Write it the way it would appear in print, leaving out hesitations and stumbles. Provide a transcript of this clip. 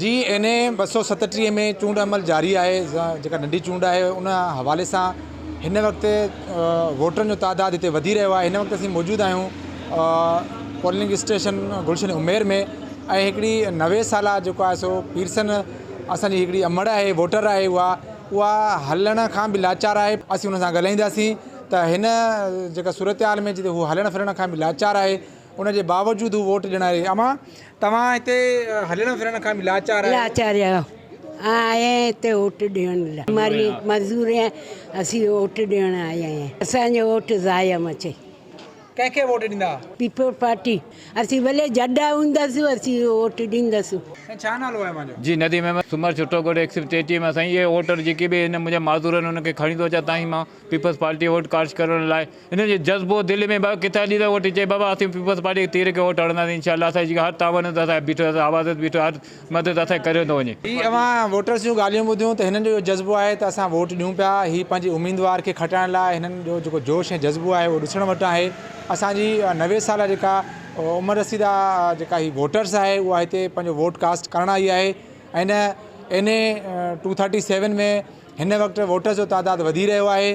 جي اين اي 237 ۾ چونڊ عمل جاري آهي جيڪا ننڍي چونڊ آهي ان حوالي سان هن وقت ووٽرن جو تعداد هتي وڌي رهيو آهي هن وقت اسين موجود آهيون پولنگ اسٽيشن گلشن عمير ۾ ۽ هڪڙي 90 سالا جيڪو آهي سو پيرسن اسان جي هڪڙي امڙ آهي ووٽر آهي اها اها هلڻ کان به لاچار آهي اسين ان سان ڳالهائينداسين ته هن جيڪا صورتحال ۾ جتي هو هلڻ ڦرڻ کان به لاچار آهي ان جي باوجود هو ووٽ ڏيڻ آئي. امان توهان هتي هلڻ ڦرڻ کان به لاچار آهيو. لاچار آهيون. آيا آهيون هتي ووٽ ڏيڻ لاء. ماري مزور آهيان اسين ووٽ ڏيڻ آيا آهيون. اسان جو ووٽ ضايع مچي. ڪنهن کي ووٽ ڏيندا؟ Peoples party. اسين ڀلي جڏا هونداسون اسين ووٽ ڏينداسون. سائين ڇا نالو آهي اوهان جو؟ جي نديم احمد سومر ڇٽو ڳوٺ 133 ۾ سائين اهي ووٽر جيڪي به هن منهنجا معذور آهن انهن کي کڻي ٿو اچان تائين مان پيپلز پارٽي ووٽ ڪاسٽ ڪرڻ لاء هن جو جذبو دل ۾ بابا ڪٿان ڏيندا ووٽ چئي بابا اسين پيپلز پارٽي کي تير کي ووٽ هڻنداسين انشاء الله اسان جي هر تعاون اسان سان بيٺو آهي آواز تي بيٺو آهي هر مدد اسان جي ڪريو ٿو وڃي. هي اوهان ووٽرز جون ڳالهيون ٻڌيون ته هنن جو اهو جذبو آهي ته اسان ووٽ ڏيون پيا هي پنهنجي اميدوار کي کٽائڻ لاء هنن جو جيڪو جوش ۽ جذبو آهي اهو ڏسڻ وٽان آهي اسان جي 90 سالا جيڪا عمر رسيده جيڪا هي ووٽرز آهي اها هتي پنهنجو ووٽ ڪاسٽ ڪرڻ آئي آهي ۽ هن اين اي 237 ۾ هن وقت ووٽرز جو تعداد وڌي رهيو آهي.